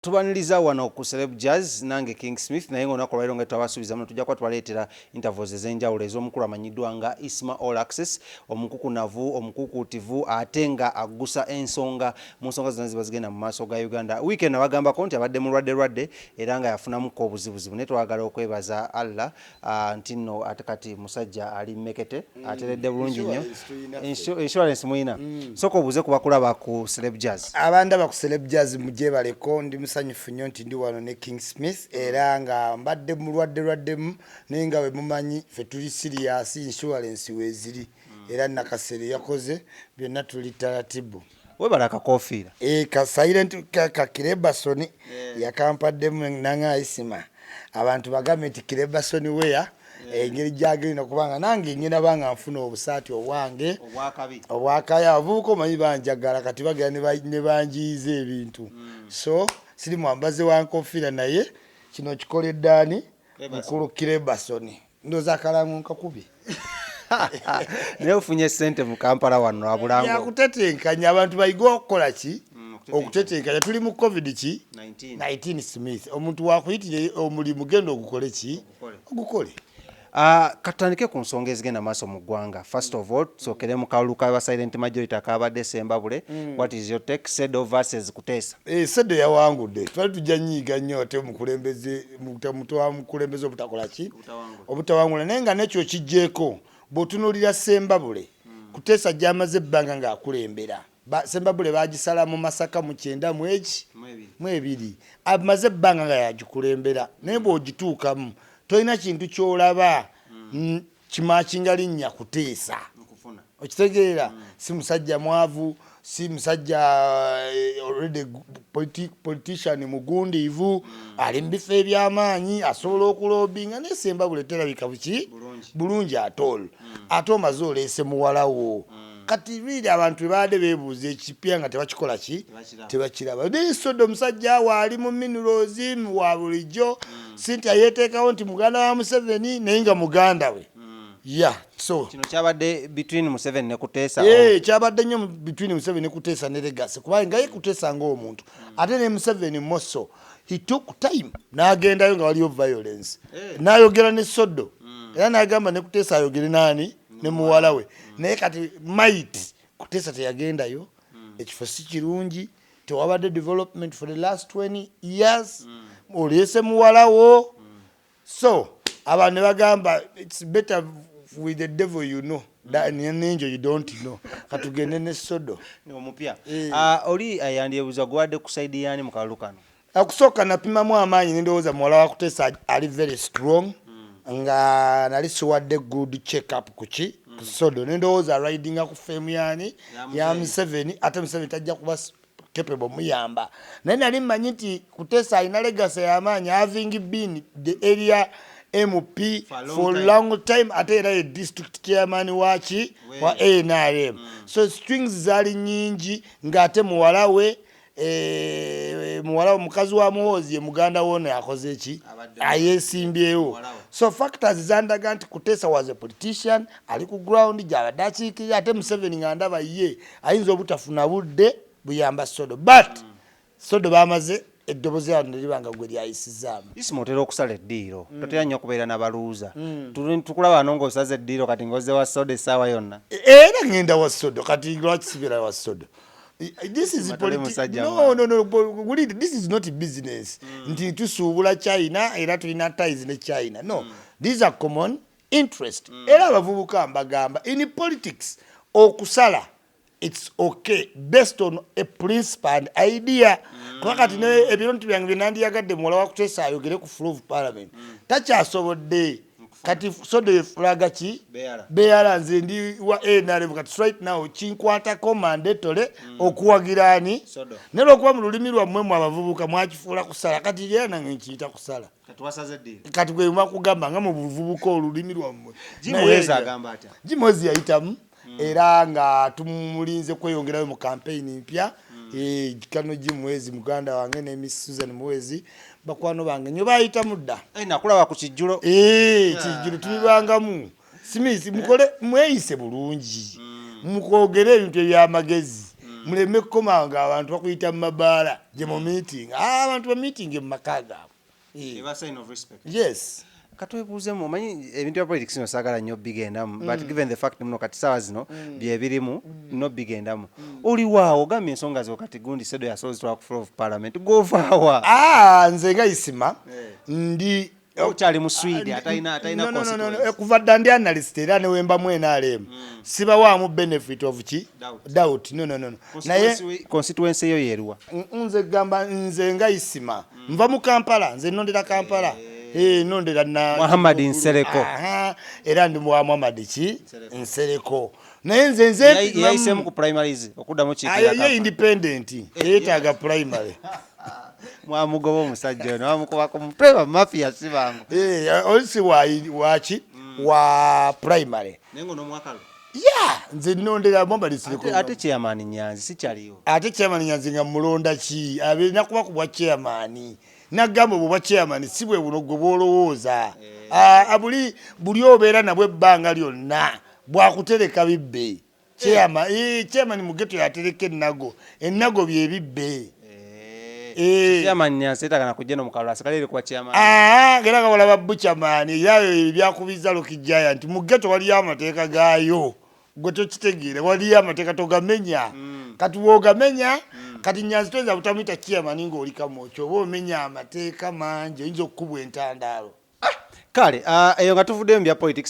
Tubaniriza wano ku Celeb Jazz nange King Smith, naye ng'olunaku olwaleero nga twabasuubiza muno tujja kuba tubaleetera interviews ez'enjawulo ez'omukulu amanyiddwa nga Isma All Access, omukukunavu, omukukuutivu ate nga aggusa ensonga mu nsonga zonna ziba zigenda mu maaso ga Uganda. Weekend nabagambako nti abadde mulwadde lwadde era nga yafunamuko obuzibuzibu, naye twagala okwebaza Allah nti nno ate kati musajja ali mmekete, ateredde bulungi nnyo. Insurance muyina. Sooka obuuze ku bakulaba ku Celeb Jazz. Abandaba ku Celeb Jazz, mugyebaleko. Ndi musanyufu nnyo nti ndi wano ne King Smith, era nga mbadde mulwadde lwaddemu, naye nga bwe mumanyi ffe tuli serious, insurance weeziri, era Nakasere yakoze byonna, tuli taratibu. Webala akakofiira. E, ka silent ka Kirebason yakampaddemu nanga Isima. Abantu bagambe nti Kirebason weya engeri gyagenda kubanga nange ngenda banga nfuna obusaati obwange obwakabi. Obwakaya. Abavubuka omanyi banjagala, kati bagenda ne banjiyiza ebintu. So siri mwambaze wa nkofiira, naye kino kikoledde ani? Mukulu Kirebason. Ndowooza akalango nkakubi. Naye ofunye sente mu Kampala wano abulango. Yakutetenkanya, abantu bayige okukola ki? Okutetenkanya. Tuli mu COVID ki? 19. 19. Smith, omuntu wakuyitire omulimu, genda ogukole ki? Ogukole. Katutandike ku nsonga ezigenda maaso mu ggwanga. First of all, tusookere mu kalulu ka silent majority akabadde Sembabule. What is your take, Sedo versus Kuteesa? Eh, Sedo yawangudde. Twali tujja nyiiga nnyo ate omukulembeze muto wa mukulembeze obutakola ki, obutawangula, naye nga nekyo kijjeeko bw'otunuulira Sembabule, Kuteesa gy'amaze ebbanga ng'akulembera. Sembabule bagisala mu Masaka mu kyenda mu eki mu ebiri, amaze ebbanga nga yagikulembera, naye bw'ogituukamu tolina kintu ky'olaba kimakinga linnya Kuteesa. Okitegeera? Si musajja mwavu, si musajja already politician mugundiivu, ali mu bifo ebyamaanyi, asobola okulobinga, naye Sembabule terabika buki bulungi at all. Ate omaze oleese muwalawo. Kati really abantu bebadde beebuuza ekipya nga tebakikola ki, tebakiraba. Naye Sodo omusajja waali mu minerals wa bulijjo, si nti ayeteekawo nti muganda wa Museveni, naye nga muganda we ya so Kino kyabadde between Museveni ne Kuteesa. Eh, kyabadde nnyo between Museveni ne Kuteesa ne legacy, kubanga nga ye Kuteesa ng'omuntu, ate ne Museveni moso he took time n'agendayo nga waliyo violence, n'ayogera ne Sodo, era n'agamba ne Kuteesa ayogere naani, ne muwala we. Naye kati might Kuteesa teyagendayo, ekifo si kirungi, tewabadde development for the last 20 years, oleese muwala wo. So abantu ne bagamba it's better with the devil you know than an angel you don't know. Katugende ne Sodo. Omupya. Eh. Oli yandyebuuza gwadde ku side yaani mu kalulu kano? Okusooka napimamu amaanyi, nendowooza muwala wa Kuteesa ali very strong, nga nali siwadde good check up kuki, ku Sodo, nendowooza ridinga ku fame yani ya Museveni, ate Museveni tajja kuba capable muyamba. Naye nali mmanyi nti Kuteesa alina legacy y'amaanyi, having been the area MP For a long for time. long time, ate era ye district chairman waki, wa NRM. So strings zaali nyingi, ng'ate muwala we, muwala mukazi wa Muhoozi ye muganda wono akoze ki, Abadde ayeesimbyewo. Muwala we. So factors zandaga nti Kuteesa was a politician ali ku ground gyabadde akiikirira, ate Museveni nga ndaba ye ayinza obutafuna budde buyamba Sodo, but Sodo bamaze eddoboozi lyano neriba nga gwe lyayisizaamu. Isima, otera okusala eddiiro, totera nnyo okubeera n'abaluuza. Tukulaba wano ng'osaza eddiiro, kati ng'ozze wa Sodo essaawa yonna. Era ngenda wa Sodo. Kati lwaki sibeera wa Sodo? This is Toli musajja. No, no, really, this is not business nti tusuubula China era tulina ties ne China. No, these are common interest. Era abavubuka mbagamba, in politics okusala it's okay based on a principle and idea, kuba kati ne ebiruntu byange byenandiyagadde muwala wa Kuteesa ayogere ku floor of parliament takyasobodde. Kati Sodo ye flag ki? Bearer. Bearer. Nze ndi wa NRM. Kati right now kinkwatako mandatory okuwagira ani? Sodo. Naye lwokuba mu lulimi lwammwe mu abavubuka mwakifuula kusala, kati era nange nkiyita kusala. Kati wasaze eddiiro. Kati gwe makugamba nga mu buvubuka olulimi lwammwe. Jimuwezi agamba atya? Jimwezi yayitamu, era nga tumulinze kweyongerayo mu campaign mpya. Eh, kano Jimwezi muganda wange ne Miss Susan Muwezi bakwano bange nyo, bayitamu dda. Eh, nakulaba ku kijjulo. Eh, kijjulo tubibangamu. Smith, mukole mweyise bulungi, mukwogere ebintu ebyamagezi. Muleme kukoma nga abantu bakuyita mu mabaala gye mu meeting. Ah, abantu ba meeting mu maka gaabwe. Eh. Eba sign of respect. Yes. Katwebuuzemu, omanyi ebintu bya politics no saagala nnyo bigendamu, but given the fact muno kati saawa zino byebirimu no bigendamu, oli waawo ogambye ensonga zo kati gundi sedo yasobola ku floor of parliament, govaawa? Ah, nze nga Isima ndi Okyali mu Swede atalina No, no, no, no, no. constituency. Kuva dda ndi analyst, era newembamu NRM sibawaamu benefit of ki? Doubt. Doubt. No, no, no, no. Naye Constituency eyo yeruwa? Nze gamba nze nga Isima nva mu Kampala, nze nondera Kampala. Eh, nondera na Muhammad Nsereko. Aha, era ndi wa Muhammad ki? Nsereko. Naye nze Yayiseemu ku primaries okuddamu Ayo ye independent, yeetaaga primary? Mwamugoba omusajja ono, wamukuba ku mutwe, bamafia si bangu. Eh, olisi waki wa primary. Naye ngaonomwakalo. Ya, nze nondera Muhammad Nsereko. Ate chairman Nyanzi sikyaliwo? Ate chairman Nyanzi nga mulonda ki? Abeerina kuba ku bwa chairman. Nagamba obwo bwa chairman si bwe buno gwe bwolowooza. Ah, buli obeera nabwe ebbanga lyonna bwakutereka bibbe. Chairman, eh, chairman mu ghetto yatereka ennago, ennago bye bibbe. Eh. Chairman Nyanzi yeetagana kujja no mukalulu, asigale eri kuba chairman. Ah, era nga walaba buchaman era ebyakubiza Rocky Giant. Mu ghetto waliyo amateeka gaayo, gwe tokitegeere. Waliyo amateeka, togamenya. Kati wogamenya, kati Nyanzi toyinza butamuyita chairman ng'oli Kamwokya, oba omenya amateeka mangi, oyinza okukubwa entandaalo. Kale, ah, eyo nga tuvuddeyo mu bya politics.